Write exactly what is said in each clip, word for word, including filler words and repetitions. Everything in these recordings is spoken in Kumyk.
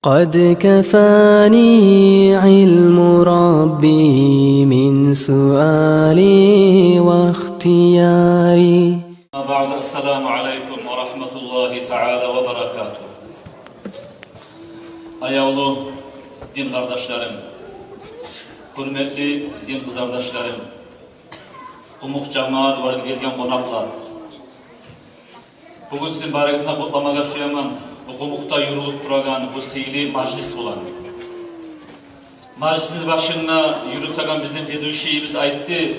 قد كفاني علم ربي من سؤالي واختياري. أما بعد، السلام عليكم ورحمة الله تعالى وبركاته. Аявлу дин къардашларым, гьюрметли дин къызардашларым, къумукъ жамаат ва гелген къонакълар. Бугюн сизин барыгъызны да къутламагъа сюемен бу къумукъда юрюлюп турагъан бу сыйлы мажлис булан. Мажлисни башында юрютеген бизин ведущийибиз айтды,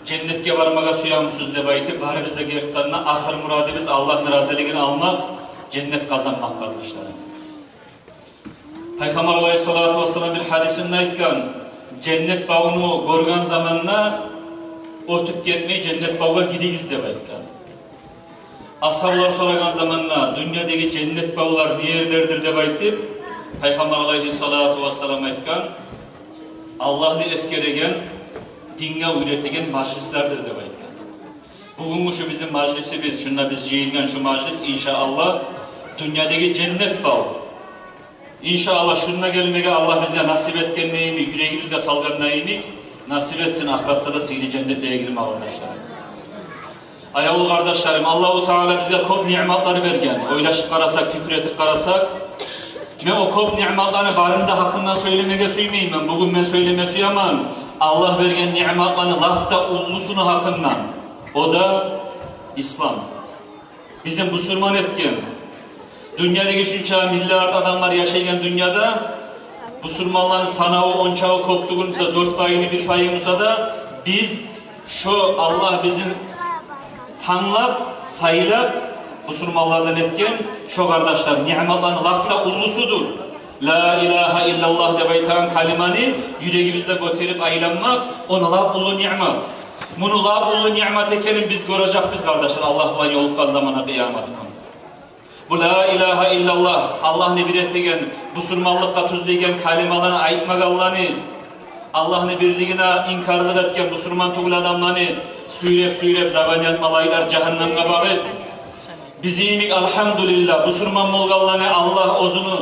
«Женнетге бармагъа сюемисиз?» деп айтып, барыбыз да гертиден де ахыр мурадыбыз Аллагьны разилигин алмакъ, женнет къазанмакъ, къардашларым. Пайхаммар алайгьиссалату вассалам бир гьадисинде айтгъан, женнет бавну гёрген заманда оьтюп гетмей женнет бавгъа гиригиз деп айтгъан. Асгьабалар сорагъан заманда, дюньядагъы женнет бавлар не ерлердир деп айтып, Пайхаммар алайгьиссалату вассалам айтгъан, Аллагьны эсгереген, динге уьйретеген мажлислердир деп айтгъан. Бугюнгю шу бизин мажлисибиз, шунда биз жыйылгъан шу мажлис, иншааллагь, дюньядагъы женнет бав. Иншааллагь, шунда гелмеге Аллагь бизге насип этгенде йимик, юрегибизге салгъанда йимик, насип этсин ахыратда да сыйлы женнетлеге гирме, къардашларым. Аявлу къардашларым, Аллагьу Таала бизге кёп ниъматлар берген. Ойлашып къарасакъ, пикир этип къарасакъ, мен о кёп ниъматланы барын да гьакъындан сёйлемеге сюймеймен. Бугюн мен сёйлеме сюемен Аллагь берген ниъматланы лап да уллусуну гьакъындан. О да ислам. Бизин бусурман этген. Дюньядагъы шунча миллиард адамлар яшайгъан дюньяда бусурманланы санаву ончакъы кёп тюгюл буса, дёрт пайыны бир пайы буса да, биз шо Аллагь бизин танглап, сайлап, бусурманлардан этген шо, къардашлар, ниъматланы лап да уллусудур. Ла илагьа иллаллагь деп айтагъан калиманы юрегибизде гётерип айланмакъ, о лап уллу ниъмат. Муну лап уллу ниъмат экенин биз гёрежекбиз, къардашлар, Аллагь булан ёлукъгъан заманда, къыямат гюн. Бу ла илагьа иллаллагь, Аллагьны бир этеген, бусурманлыкъгъа тюзлейген калималаны айтмагъанланы, Аллагьны бирлигине инкарлыкъ этген бусурман тюгюл адамланы сюйреп-сюйреп, забанят малайиклер жагьаннемге багъып, бизин йимик, альгьамдулиллагь, бусурман болгъанланы Аллагь оьзюню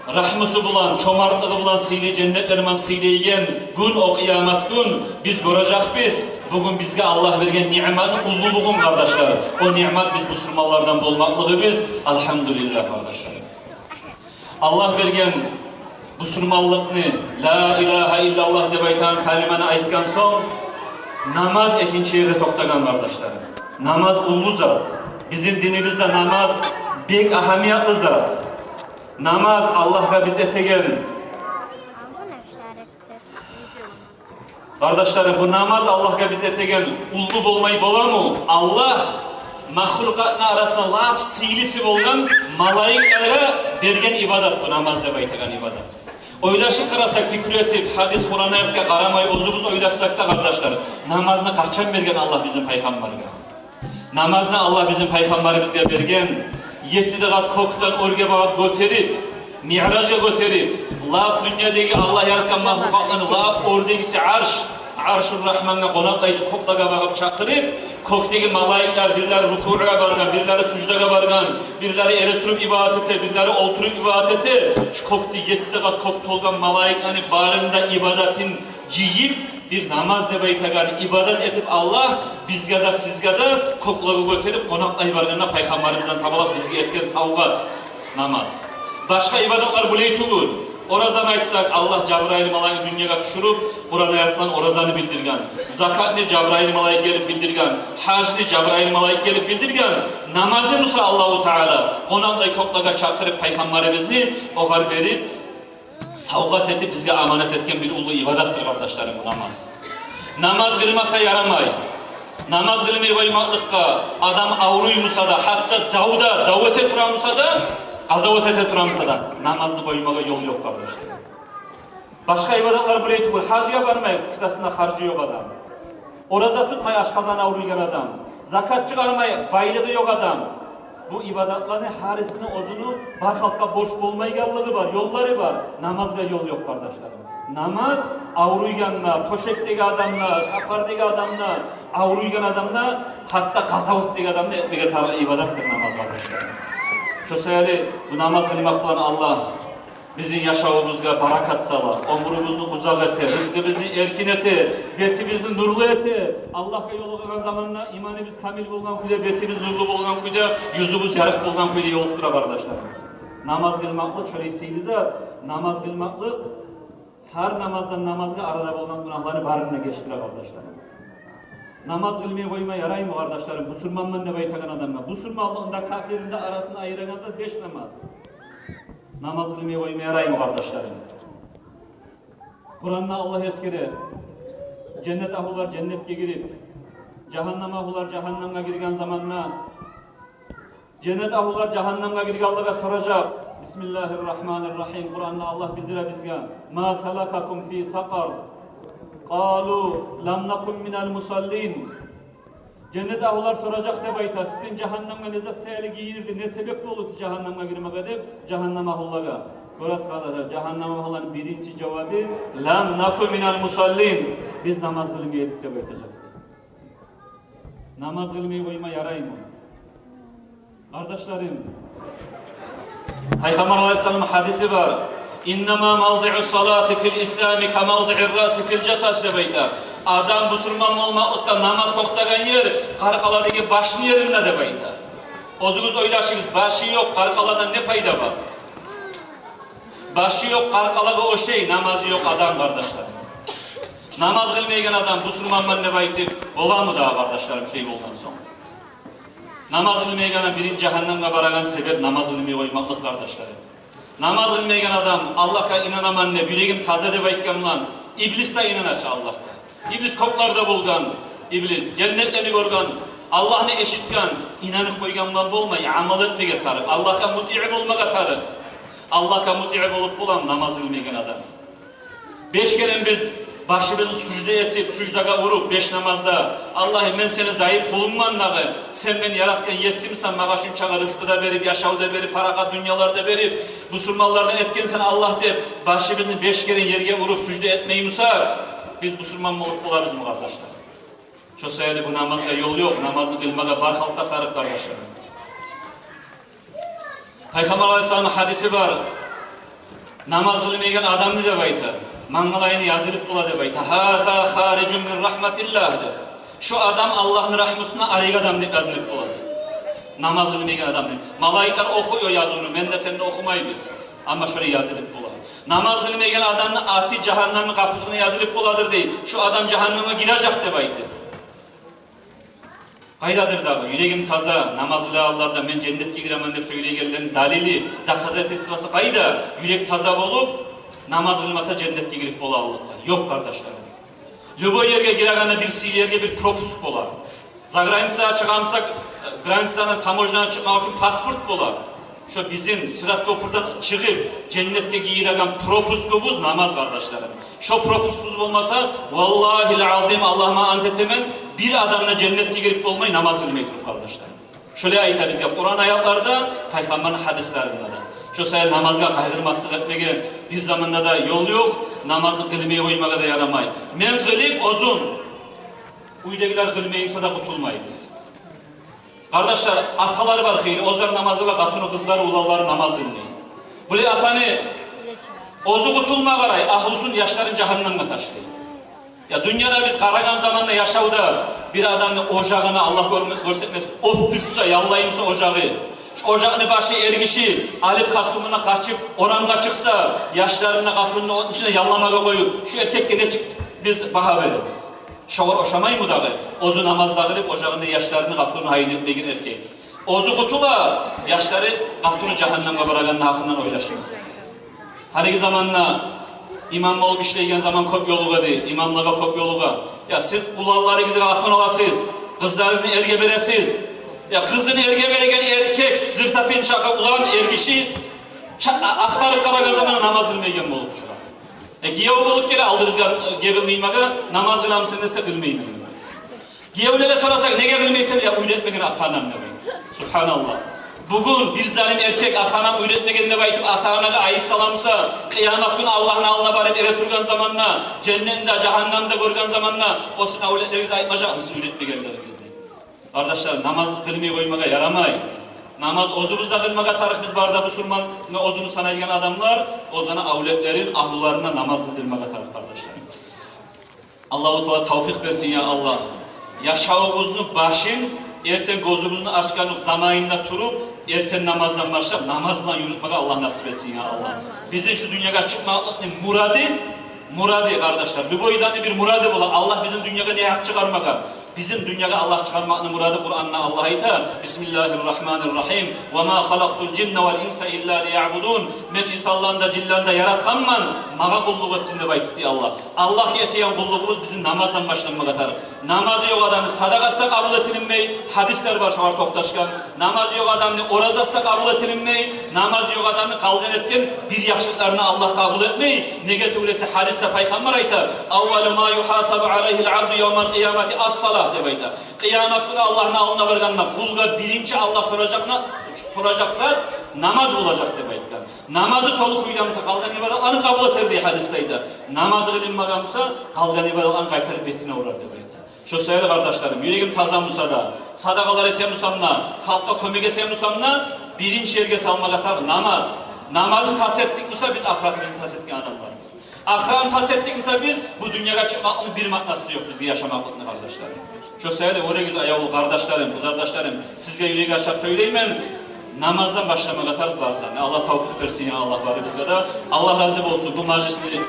рагьмусу булан, чомартлыгъы булан сыйлы женнетлер булан сыйлайгъан гюн, о къыямат гюн биз гёрежекбиз. Бугюн бизге Аллагь берген ниъматны уллулугъун, къардашлар. О ниъмат биз бусурманлардан болмакълыгъыбыз, альгьамдулиллагь, къардашлар. Аллагь берген бусурманлыкъны, ла илагьа иллаллагь деп айтагъан калиманы айтгъан сонг, намаз экинчи ерде токътагъан, къардашлар. Намаз уллу зат. Бизин динибизде намаз бек агьамиятлы зат. Намаз Аллагьгъа биз этеген, къардашларым, бу намаз Аллагьгъа биз этеген уллу болмай боламы? Аллагь махлукъатны арасында лап сыйлысы болгъан малайиклеге берген ибадат бу намаз деп айтагъан ибадат. Ойлашып къарасакъ, пикир этип, гьадис, Къуран аятгъа къарамай, оьзюбюз ойлашсакъ да, къардашлар, намазны къачан берген Аллагь бизин пайхаммаргъа? Намазны Аллагь бизин пайхаммарыбызгъа берген, етти де къат кёкден оьрге багъып гётерип, миъражгъа гётерип, лап дюньядагъы Аллагь яратгъан махлукъатланы лап оьрдегиси арш, Аршур Рагьмангъа къонакълайчы кёклеге багъып чакъырып, кёкдеги малайиклер бирлери рукугъгъа баргъан, бирлери суждагъа баргъан, бирлери эретуруп ибадат эте, бирлери олтуруп ибадат эте. Шу кёкде етти де къат кёк толгъан малайиклени барыны да ибадатын жыйып, бир намаз деп айтагъан ибадат этип, Аллагь бизге де, сизге де кёклеге гётерип, къонакълай баргъанда, пайхаммарыбыздан табалап бизге этген савгъат намаз. Башгъа ибадатлар булай тюгюл. Оразаны айтсакъ, Аллагь Жабрайыл малайикни дюньягъа тюшюрюп, Къуран аят булан оразаны билдирген. Закатны Жабрайыл малайик гелип билдирген. Гьажны Жабрайыл малайик гелип билдирген. Намазны буса Аллагьу Таала къонакълай кёклеге чакъырып, пайхаммарыбызны огъар берип, савгъат этип, бизге аманат этген бир уллу ибадатдыр, къардашларым, бу намаз. Намаз къылмаса ярамай. Намаз къылмай къоймакълыкъгъа, адам авруй буса да, гьатта давда, дав эте турагъан буса да, къазават эте турагъан буса да, намазны къоймагъа ёл ёкъ, къардашлар. Башгъа ибадатлар булай тюгюл, гьажгъа бармай, кисасында харжы ёкъ адам. Ораза тутмай, ашкъазаны авруйгъан адам. Закат чыгъармай, байлыгъы ёкъ адам. Бу ибадатланы гьарисини оьзюню бар халкъгъа борч болмайгъанлыгъы бар, ёллары бар. Намазгъа ёл ёкъ, къардашларым. Намаз авруйгъанда, тёшекдеги адамда, сапардагъы адамда, авруйгъан адамда, гьатта къазаватдагъы адамда этмеге тарыкъ ибадатдыр намаз, къардашларым. Шо саялы бу намаз къылмакъ булан Аллагь Бизин яшавубузгъа баракат сала, оьмюрюбюзню узакъ эте, рызкъыбызны эркин эте, бетибизни нурлу эте. Аллагьгъа ёлугъагъан заманда иманыбыз камил болгъан кюйде, бетибиз нурлу болгъан кюйде, юзюбюз ярыкъ болгъан кюйде ёлукъдура, къардашларым. Намаз къылмакълыкъ шолай сыйлы зат. Намаз къылмакълыкъ гьар намаздан намазгъа арада болгъан гюнагьланы барын да гечдире, къардашларым. Намаз къылмай къойма яраймы, къардашларым, бусурманман деп айтагъан адамгъа? Бусурманлыгъын да, капирлигин де арасын айырагъан зат беш намаз. Намаз къылмай къойма яраймы, къардашларым? Къуранда Аллагь эсгере: женнет агьлулар женнетге гирип, жагьаннам агьлулар жагьаннамгъа гирген заманда, женнет агьлулар жагьаннамгъа гиргенлеге соражакъ. Бисмиллагьир рагьманир рагьим. Къуранда Аллагь билдире бизге: «Ма салакакум фи сакъар? Къалу лам наку минал мусаллин». Женнет агьлулар соражакъ деп айта: «Сизин жагьаннамгъа не зат саялы гийирди, не себеп болду сиз жагьаннамгъа гирмеге?» — деп, жагьаннам агьлулагъа. Гёресиз, къардашлар, жагьаннам агьлуланы биринчи жавабы: «Лам наку минал мусаллин». Биз намаз къылмай эдик деп айтажакъ. Намаз къылмай къойма яраймы? Къардашларым, Пайхаммар алайгьиссаламны гьадиси бар: «Иннама мавдиу салати фил ислами ка мавдиир раси фил жасад», — деп айта. Адам бусурман болмакълыкъда намаз токътагъан ер къаркъаладагъы башны еринде деп айта. Оьзюгюз ойлашыгъыз, башы ёкъ къаркъаладан не пайда бар? Башы ёкъ къаркъалагъа ошай намазы ёкъ адам, къардашларым. Намаз къылмайгъан адам бусурманман деп айтып боламы дагъы, къардашларым, шей болгъан сонг? Намаз къылмайгъан адам биринчи жагьаннамгъа барагъан себеп намаз къылмай къоймакълыкъ, къардашларым. Намаз къылмайгъан адам, Аллагьгъа инанаман деп, юрегим таза деп айтгъан булан, иблис де инана чы Аллагьгъа. Иблис кёклерде болгъан, иблис женнетлени гёрген, Аллагьны эшитген, инанып къойгъан булан болмай, амал этмеге тарыкъ, Аллагьгъа мутиъ болмагъа тарыкъ. Аллагьгъа мутиъ болуп боламы намаз къылмайгъан адам? Беш керен биз башыбызны сужда этип, суждагъа уруп, беш намазда: «Аллагьым, мен сени зайып къулунгман дагъы, сен мени яратгъан есимсен, магъа шунчакъы рызкъы да берип, яшав да берип, парахат дюньялар да берип, бусурманлардан этгенсен, Аллагь», — деп, башыбызны беш керен ерге уруп сужда этмей бусакъ, биз бусурман болуп болабызмы, къардашлар? Шо саялы бу намазгъа ёл ёкъ, намазны къылмагъа бар халкъгъа тарыкъ, къардашлар. Пайхаммар алайгьиссаламны гьадиси бар. Намаз къылмайгъан адамны деп айта, мангалайына язылып бола деп айта. «Гьаза харижун мин рагьматиллагь», — деп. Шо адам Аллагьны рагьмусундан арек адам деп язылып бола. Намаз къылмайгъан адамны. Малайиклер охуй о язывну, мен де, сен де охумайбыз. Амма шолай язылып бола. Намаз къылмайгъан адамны аты жагьаннамны къапусуна язылып боладыр дей. Шо адам жагьаннамгъа гирежек деп айтып. Къайдадыр дагъы, юрегим таза, намаз къылагъанлардан мен женнетге гиремен деп сёйлейгенлени далили, доказательствосу къайда? Юрек таза болуп, намаз къылмаса, женнетге гирип боларлыкъ ёкъ, къардашларым. Любой ерге гирегенде бир сыйлы ерге бир пропуск бола. За границагъа чыгъамсакъ, э, границадан, таможнядан чыкъмакъ учун паспорт бола. Шо бизин сырат кёпюрден чыгъып, женнетге гийиреген пропускубуз намаз, къардашларым. Шо пропускубуз болмаса, валлагьил азим, Аллагьыма ант этемен, бир адам да женнетге гирип болмай намаз къылмай туруп, къардашларым. Шолай айта бизге Къуран аятларда, Пайхаммарны гьадислеринде де. Шо саялы намазгъа къайгъырмаслыкъ этмеге бир заманда да ёл ёкъ, намазны къылмай къоймагъа да ярамай. Мен къылып оьзюм, уьйдегилер къылмай буса да къутулмайбыз. Къардашлар, аталары бар хыйлы, оьзлер намаз къыла, къатыны, къызлары, уланлары намаз къылмай. Булай атаны оьзю къутулма къарай, агьлюсюн, яшларын жагьаннамгъа ташлай. Я, дюньяда биз къарагъан заманда, яшавда бир адамны ожагъына, Аллагь гёрме-, гёрсетмесин, от тюшсе, яллай буса ожагъы, шо ожакъны башы эргиши алып, костюмуна къачып, орамгъа чыкъса, яшларын, къатынын от ичине ялламагъа къоюп, шо эркекге нечик биз багьа беребиз? Шогъар ошамаймы дагъы оьзю намаз да къылып, ожагъында яшларын, къатынын гьайын этмейген эркек? Оьзю къутула, яшлары, къатыны жагьаннамгъа барагъанны гьакъындан ойлашма. Гьалиги заманда имам болуп ишлейген заман кёп ёлугъа эди, имамлагъа кёп ёлугъа. Я, сиз уланларыгъызгъа къатын аласыз, къызларыгъызны эрге бересиз. Я, къызын эрге береген эркек, зыртапен чакъы улан, эркиши ча-, а-, ахтарып къарагъан заманда намаз къылмайгъан болуп чыгъа. Э, гиев болуп геле алдыбызгъа, э, гебин къыймагъа, намаз къыламысан десе, къылмайман. Гиевлеге сорасакъ, неге къылмайсан? Я, уьйретмеген ата-анам, деп. Субгьаналлагь. Бугюн бир залим эркек ата-анам уьйретмеген деп айтып, ата-анагъа айып сала буса, къыямат гюн Аллагьны алдына барып эретургъан заманда, женнетни де, жагьаннамны да гёрген заманда, о сизин авлетлеригизге айтмажакъмы сиз уьйретмегенлеригизни? Къардашлар, намаз къылмай къоймагъа ярамай. Намаз оьзюбюз де къылмагъа тарыкъ биз, бары да бусурман оьзюн санайгъан адамлар, оьзлени авлетлерин, агьлюлерин де намаз къылдырмагъа тарыкъ, къардашлар. Аллагьу Таала тавфикъ берсин, я Аллагь. Яшавубузну башын, эртен гёзюбюзню ачгъанлыкъ заманында туруп, эртен намаздан башлап, намаз булан юрютмеге Аллагь насип этсин, я Аллагь. Бизин шу дюньягъа чыкъмакълыкъны мурады, мурады, къардашлар, любой затны бир мурады бола. Аллагь бизин дюньягъа не гьакъ чыгъармагъа? Бизин дюньягъа Аллагь чыгъармакъны мурады, Къуранда Аллагь айта: «Бисмиллагьир-рагьманир-рагьим. Ва ма халакътул жинна вал инса илла лиягьбудун». Мен инсанланы да, жинлени де яратгъанман, магъа къуллукъ этсин деп айтып, дей Аллагь. Аллагьгъа этеген къуллугъубуз бизин намаздан башланмагъа тарыкъ. Намазы ёкъ адамны садагъасы да къабул этилинмей, гьадислер бар шогъар токъташгъан. Намазы ёкъ адамны оразасы да къабул этилинмей, намазы ёкъ адамны къалгъан этген бир яхшылыкъларын Аллагь къабул этмей. Неге тюгюл эсе, гьадисде Пайхаммар айта: «Аввалу ма югьасабу алайгьил абду явмал къиямати ас-салагь», – деп айта. Къиямат гюню Аллагьны алдына баргъанда, къулгъа биринчи Аллагь соражакъ на-, соражакъ зат намаз болажакъ деп айтгъан. Намазы толу кюйде буса, къалгъан ибадатларын къабул этер дей гьадисде айта. Намазы къылынмагъан буса, къалгъан ибадатларын къайтарып бетине урар деп айта. Шо саялы, къардашларым, юрегим таза буса да, садагъалар эте бусам да, халкъгъа кёмек эте бусам да, биринчи ерге салмагъа тарыкъ намаз. Намазны тас этдик буса, биз ахыратыбызны тас этген адамларбыз. Ахыратны тас этдик буса, биз бу дюньягъа чыкъмакълыкъны бир маънасы ёкъ бизге, яшамакълыкъны, къардашларым. Шо саялы, оьрегиз, аявлу къардашларым, къызардашларым, сизге юрек ачып сёйлеймен, намаздан башламагъа тарыкъ барыбызгъа да. Аллагь тавфикъ берсин, я Аллагь, барыбызгъа да. Аллагь рази болсун бу мажлисни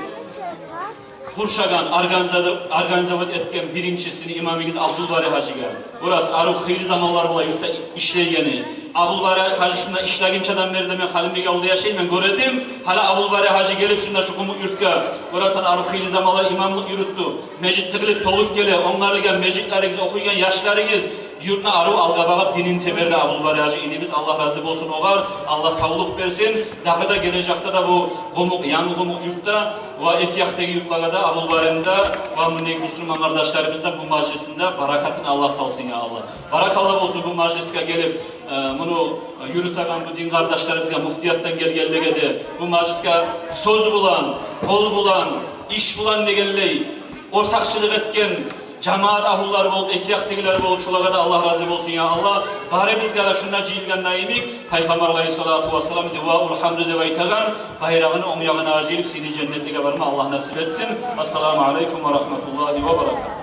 къуршагъан, организа-, организовать этген биринчисини, имамыгъыз Абдулбари гьажиге. Гёресиз, арив хыйлы заманлар бола юртда ишлейгени. Абдулбари гьажи шунда ишлегинчеден берли де мен Халимбекавулда яшайман, гёр эдим. Гьали Абдулбари гьажи гелип шунда шу къумукъ юртгъа, гёресен, арив хыйлы заманлар имамлыкъ юрютдю. Межит тыгъылып толуп геле, онгарылгъан межитлеригиз, охуйгъан яшларыгъыз юртну арив алгъа багъып, динин тебере Абдулбари гьажи инибиз, Аллагь рази болсун огъар, Аллагь савлукъ берсин. Дагъы да гележекде де бу къумукъ, янгы къумукъ юртда ва эки якъдагъы юртлагъа да Абдулбарини де ва мундагъы бусурман къардашларыбызны да бу мажлисинде баракатын Аллагь салсын, я Аллагь. Баракалла болсун бу мажлисге гелип, э, муну юрютеген бу дин къардашларыбызгъа, муфтиятдан гелгенлеге де, бу мажлисге сёз булан, къол булан, иш булан дегенлей ортакъчылыкъ этген жамаат агьлулары болуп, эки якъдагъылар болуп, шолагъа да Аллагь рази болсун, я Аллагь. Барыбызгъа да шунда жыйылгъанда йимик, Пайхаммар алайгьиссалату вассалам дуваул гьамду деп айтагъан байрагъыны онг ягъына жыйылып, сыйлы женнетлеге барма Аллагь насип этсин. Ассаламу алайкум ва рагьматуллагьи ва баракатугь.